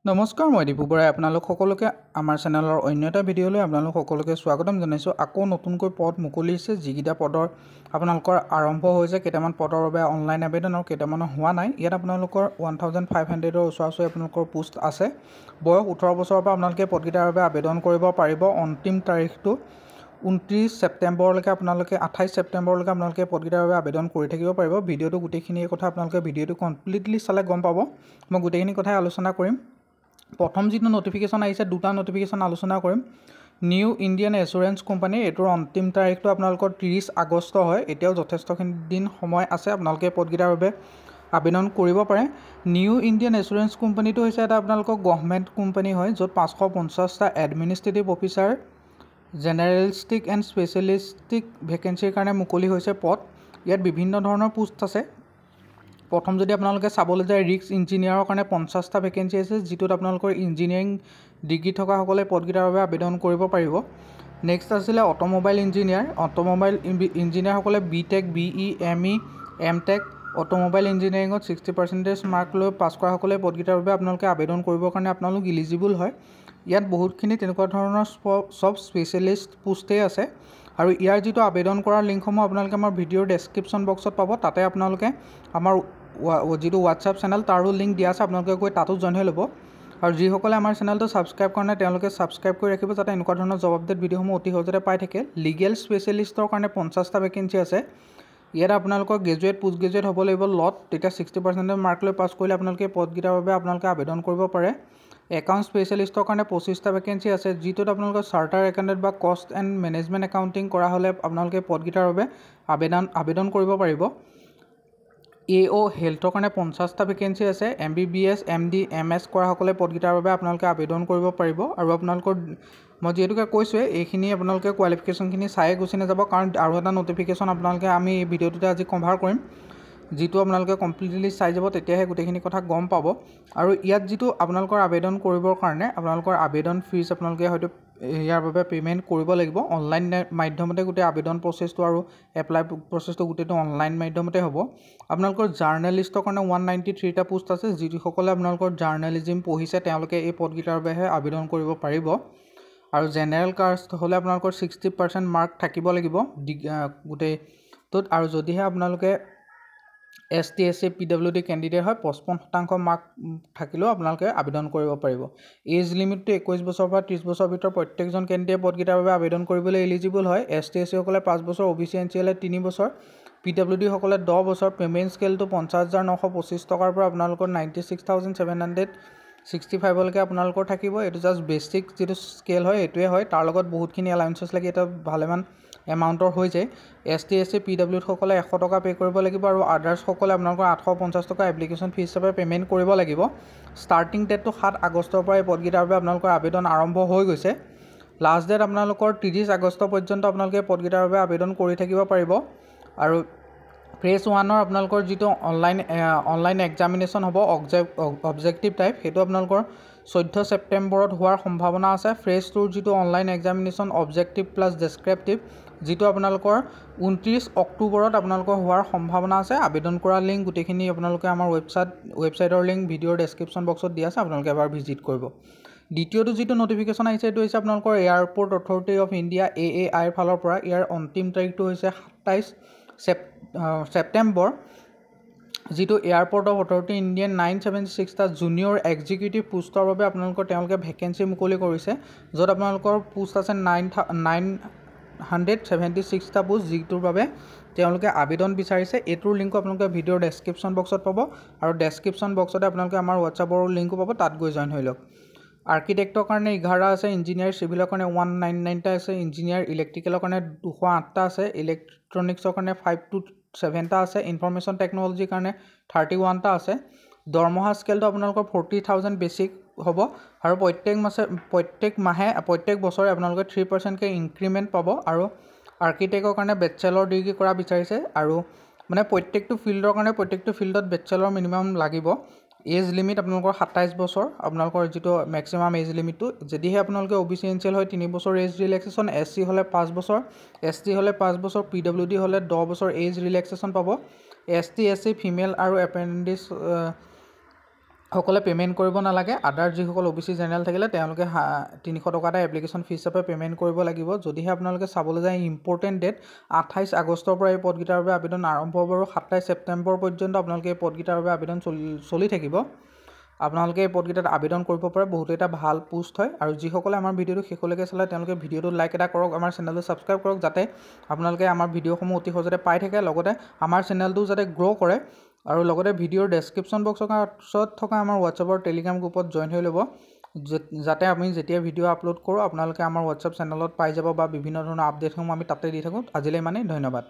নমস্কাৰ, মই দীপু বৰাই আপোনালোক সকলোকে আমাৰ চেনেলৰ অন্য এটা ভিডিঅ'লৈ আপোনালোক সকলোকে স্বাগতম জনাইছোঁ। আকৌ নতুনকৈ পদ মুকলি হৈছে, যিকেইটা পদৰ আপোনালোকৰ আৰম্ভ হৈছে, কেইটামান পদৰ বাবে অনলাইন আবেদন আৰু কেইটামানৰ হোৱা নাই। ইয়াত আপোনালোকৰ 1500ৰ ওচৰা ওচৰি আপোনালোকৰ পোষ্ট আছে। বয়স 18 বছৰৰ পৰা আপোনালোকে পদকেইটাৰ বাবে আবেদন কৰিব পাৰিব। অন্তিম তাৰিখটো 29 ছেপ্টেম্বৰলৈকে, আপোনালোকে 28 ছেপ্টেম্বৰলৈকে আপোনালোকে পদকেইটাৰ বাবে আবেদন কৰি থাকিব পাৰিব। ভিডিঅ'টো গোটেইখিনি কথা আপোনালোকে ভিডিঅ'টো কমপ্লিটলি চালে গম পাব। মই গোটেইখিনি কথাই আলোচনা কৰিম। প্ৰথম যিটো নটিফিকেশ্যন আহিছে, দুটা নটিফিকেশ্যন আলোচনা কৰিম। নিউ ইণ্ডিয়ান এচুৰেঞ্চ কোম্পানী, এইটোৰ অন্তিম তাৰিখটো আপোনালোকৰ 30 আগষ্ট হয়। এতিয়াও যথেষ্টখিনি দিন সময় আছে, আপোনালোকে পদকেইটাৰ বাবে আবেদন কৰিব পাৰে। নিউ ইণ্ডিয়ান এচুৰেঞ্চ কোম্পানীটো হৈছে এটা আপোনালোকৰ গভমেণ্ট কোম্পানী হয়, য'ত 550টা এডমিনিষ্ট্ৰেটিভ অফিচাৰ, জেনেৰেলিষ্টিক এণ্ড স্পেচিয়েলিষ্টিক ভেকেঞ্চিৰ কাৰণে মুকলি হৈছে পদ। ইয়াত বিভিন্ন ধৰণৰ পোষ্ট আছে। প্ৰথম যদি আপোনালোকে চাবলৈ যায়, ৰিস্ক ইঞ্জিনিয়াৰৰ কাৰণে 50টা ভেকেঞ্চি আছে, যিটোত আপোনালোকৰ ইঞ্জিনিয়াৰিং ডিগ্ৰী থকাসকলে পদকেইটাৰ বাবে আবেদন কৰিব পাৰিব। নেক্সট আছিলে অট'মোবাইল ইঞ্জিনিয়াৰ। অট'মোবাইল ইঞ্জিনিয়াৰসকলে B tech, BE, ME, M tech automobile ইঞ্জিনিয়াৰিঙত 60 percentage mark লৈ পাছ কৰাসকলে পদকেইটাৰ বাবে আপোনালোকে আবেদন কৰিবৰ কাৰণে আপোনালোক ইলিজিবল হয়। ইয়াত বহুতখিনি তেনেকুৱা ধৰণৰ চব স্পেচিয়েলিষ্ট পোষ্টেই আছে আৰু ইয়াৰ যিটো আবেদন কৰাৰ লিংকসমূহ আপোনালোকে আমাৰ ভিডিঅ'ৰ ডেছক্ৰিপশ্যন বক্সত পাব। তাতে আপোনালোকে আমাৰ যিটো হোৱাটছআপ চেনেল, তাৰো লিংক দিয়া আছে, আপোনালোকে গৈ তাতো জইন হৈ ল'ব। আৰু যিসকলে আমাৰ চেনেলটো ছাবস্ক্ৰাইব কৰা নাই, তেওঁলোকে ছাবস্ক্ৰাইব কৰি ৰাখিব, যাতে এনেকুৱা ধৰণৰ জব আপডেট ভিডিঅ'সমূহ অতি সহজতে পাই থাকে। লিগেল স্পেচিয়েলিষ্টৰ কাৰণে 50টা ভেকেঞ্চি আছে। ইয়াত আপোনালোকৰ গ্ৰেজুৱেট, পোষ্ট গ্ৰেজুৱেট হ'ব লাগিব লত, তেতিয়া 60 পাৰ্চেণ্টেজ মাৰ্ক লৈ পাছ কৰিলে আপোনালোকে পদকেইটাৰ বাবে আপোনালোকে আবেদন কৰিব পাৰে। একাউণ্ট স্পেচিয়েলিষ্টৰ কাৰণে 25টা ভেকেঞ্চি আছে, যিটোত আপোনালোকৰ চাৰ্টাৰ একাউণ্টেণ্ট বা কষ্ট এণ্ড মেনেজমেণ্ট একাউণ্টিং কৰা হ'লে আপোনালোকে পদকেইটাৰ বাবে আবেদন কৰিব পাৰিব। এ অ' হেল্থৰ কাৰণে 50টা ভেকেঞ্চি আছে। এমবিবিএছ, এমডি, এমএছ কৰাসকলে পদকেইটাৰ বাবে আপোনালোকে আবেদন কৰিব পাৰিব। আৰু আপোনালোকৰ মই যিহেতুকে কৈছোঁৱেই, এইখিনি আপোনালোকে কোৱালিফিকেশ্যনখিনি চায়ে গুচি নাযাব, কাৰণ আৰু এটা নটিফিকেশ্যন আপোনালোকে আমি এই ভিডিঅ'টোতে আজি কভাৰ কৰিম, যিটো আপোনালোকে কমপ্লিটলি চাই যাব, তেতিয়াহে গোটেইখিনি কথা গম পাব। আৰু ইয়াত যিটো আপোনালোকৰ আবেদন কৰিবৰ কাৰণে আপোনালোকৰ আবেদন ফিজ আপোনালোকে হয়তো ইয়াৰ বাবে পে'মেণ্ট কৰিব লাগিব। অনলাইন মাধ্যমতে গোটেই আবেদন প্ৰচেছটো আৰু এপ্লাই প্ৰচেছটো গোটেইটো অনলাইন মাধ্যমতে হ'ব। আপোনালোকৰ জাৰ্নেলিষ্টৰ কাৰণে 193টা পোষ্ট আছে। যিসকলে আপোনালোকৰ জাৰ্নেলিজিম পঢ়িছে, তেওঁলোকে এই পদকেইটাৰ বাবেহে আবেদন কৰিব পাৰিব। আৰু জেনেৰেল কাষ্ট হ'লে আপোনালোকৰ 60% মাৰ্ক থাকিব লাগিব গোটেইটোত। আৰু যদিহে আপোনালোকে এছটি, এছচি, পিডাব্লিউডি কেণ্ডিডেট হয়, 55% মাৰ্ক থাকিলেও আপোনালোকে আবেদন কৰিব পাৰিব। এজ লিমিটটো 21 বছৰৰ পৰা 30 বছৰৰ ভিতৰত প্ৰত্যেকজন কেণ্ডিডেট পদকেইটাৰ বাবে আবেদন কৰিবলৈ এলিজিবল হয়। এছটি, এছচিসকলে 5 বছৰ, অ' বি চি, এন চি হ'লে 3 বছৰ, পিডাব্লিউডিসকলে 10 বছৰ। পে'মেণ্ট স্কেলটো 50,925 টকাৰ পৰা আপোনালোকৰ 96,765লৈকে আপোনালোকৰ থাকিব। এইটো জাষ্ট বেচিক যিটো স্কেল হয়, এইটোৱে হয়। তাৰ লগত বহুতখিনি এলাউঞ্চেছ লাগি এটা ভালেমান এমাউণ্টৰ হৈ যায়। এছটি, এছচি, পিডাব্লিউডিসকলে 100 টকা পে' কৰিব লাগিব আৰু আদাৰ্ছসকলে আপোনালোকৰ 850 টকা এপ্লিকেশ্যন ফিজ হিচাপে পে'মেণ্ট কৰিব লাগিব। ষ্টাৰ্টিং ডেটটো 7 আগষ্টৰ পৰা এই পদকেইটাৰ বাবে আপোনালোকৰ আবেদন আৰম্ভ হৈ গৈছে। লাষ্ট ডেট আপোনালোকৰ 30 আগষ্ট পৰ্যন্ত আপোনালোকে পদকেইটাৰ বাবে আবেদন কৰি থাকিব পাৰিব। আৰু ফেজ ওৱানৰ আপোনালোকৰ যিটো অনলাইন এক্সামিনেশ্যন হ'ব, অবজেক্টিভ টাইপ, সেইটো আপোনালোকৰ 14 ছেপ্টেম্বৰত হোৱাৰ সম্ভাৱনা আছে। ফেজ টুৰ যিটো online examination, objective plus descriptive, যিটো আপোনালোকৰ 29 অক্টোবৰত আপোনালোকৰ হোৱাৰ সম্ভাৱনা আছে। আবেদন কৰা লিংক গোটেইখিনি আপোনালোকে আমাৰ ৱেবছাইটৰ লিংক ভিডিঅ'ৰ ডেছক্ৰিপশ্যন বক্সত দিয়া আছে, আপোনালোকে এবাৰ ভিজিট কৰিব। দ্বিতীয়টো যিটো নটিফিকেশ্যন আহিছে, এইটো হৈছে আপোনালোকৰ এয়াৰপৰ্ট অথৰিটি অফ ইণ্ডিয়া, এএআইৰ ফালৰ পৰা। ইয়াৰ অন্তিম তাৰিখটো হৈছে 27 ছেপ্টেম্বৰ। যিটো এয়াৰপৰ্ট অফ অথৰিটি ইণ্ডিয়ান 976টা জুনিয়ৰ এক্সিকিউটিভ পোষ্টৰ বাবে আপোনালোকৰ তেওঁলোকে ভেকেঞ্চি মুকলি কৰিছে, য'ত আপোনালোকৰ পোষ্ট আছে 976টা পোষ্ট, যিটোৰ বাবে তেওঁলোকে আবেদন বিচাৰিছে। এইটোৰ লিংকো আপোনালোকে ভিডিঅ'ৰ ডেছক্ৰিপশ্যন বক্সত পাব আৰু ডেছক্ৰিপশ্যন বক্সতে আপোনালোকে আমাৰ হোৱাটছআপৰ লিংকো পাব, তাত গৈ জইন হৈ লওক। আৰ্কিটেক্টৰ কাৰণে 11 আছে, ইঞ্জিনিয়াৰ চিভিলৰ কাৰণে 199টা আছে, ইঞ্জিনিয়াৰ ইলেক্ট্ৰিকেলৰ কাৰণে 208টা আছে, ইলেক্ট্ৰনিক্সৰ কাৰণে 527টা আছে, ইনফৰ্মেশ্যন টেকন'লজিৰ কাৰণে 31টা আছে। দৰমহা স্কেলটো আপোনালোকৰ 40,000 বেছিক হ'ব আৰু প্ৰত্যেক মাছে প্ৰত্যেক মাহে প্ৰত্যেক বছৰে আপোনালোকে 3%কৈ ইনক্ৰিমেণ্ট পাব। আৰু আৰ্কিটেক্টৰ কাৰণে বেচেলৰ ডিগ্ৰী কৰা বিচাৰিছে আৰু মানে প্ৰত্যেকটো ফিল্ডৰ কাৰণে প্ৰত্যেকটো ফিল্ডত বেচেলৰ মিনিমাম লাগিব। এজ লিমিট আপোনালোকৰ 27 বছৰ, আপোনালোকৰ যিটো মেক্সিমাম এজ লিমিটটো। যদিহে আপোনালোকে O' B C, N C L হয়, 3 বছৰ এজ ৰিলেক্সেশ্যন, এছ চি হ'লে 5 বছৰ, এছ টি হ'লে 5 বছৰ, পিডাব্লিউ ডি হ'লে 10 বছৰ এজ ৰিলেক্সেশ্যন পাব। S T, S C, female আৰু এপেণ্ডিছ সকলে পে'মেণ্ট কৰিব নালাগে। আদাৰ যিসকল অ' বি চি, জেনেৰেল থাকিলে তেওঁলোকে 300 টকা এটা এপ্লিকেশ্যন ফিজ হিচাপে পে'মেণ্ট কৰিব লাগিব। যদিহে আপোনালোকে চাবলৈ যায়, ইম্পৰ্টেণ্ট ডেট 28 আগষ্টৰ পৰা এই পদকেইটাৰ বাবে আবেদন আৰম্ভ হ'ব আৰু 27 ছেপ্টেম্বৰ পৰ্যন্ত আপোনালোকে এই পদকেইটাৰ বাবে আবেদন চলি থাকিব। আপোনালোকে এই পদকেইটাত আবেদন কৰিব পাৰে। বহুত এটা ভাল পোষ্ট হয়। আৰু যিসকলে আমাৰ ভিডিঅ'টো শেষলৈকে চালে, তেওঁলোকে ভিডিঅ'টো লাইক এটা কৰক, আমাৰ চেনেলটো ছাবস্ক্ৰাইব কৰক, যাতে আপোনালোকে আমাৰ ভিডিঅ'সমূহ অতি সহজতে পাই থাকে, লগতে আমাৰ চেনেলটো যাতে গ্ৰ' কৰে। আৰু লগতে ভিডিঅ'ৰ ডেছক্ৰিপশ্যন বক্সত থকা আমাৰ হোৱাটছএপৰ টেলিগ্ৰাম গ্ৰুপত জইন হৈ ল'ব, যাতে আমি যেতিয়া ভিডিঅ' আপলোড কৰোঁ, আপোনালোকে আমাৰ হোৱাটছএপ চেনেলত পাই যাব বা বিভিন্ন ধৰণৰ আপডেটসমূহ আমি তাতে দি থাকোঁ। আজিলৈ ইমানেই, ধন্যবাদ।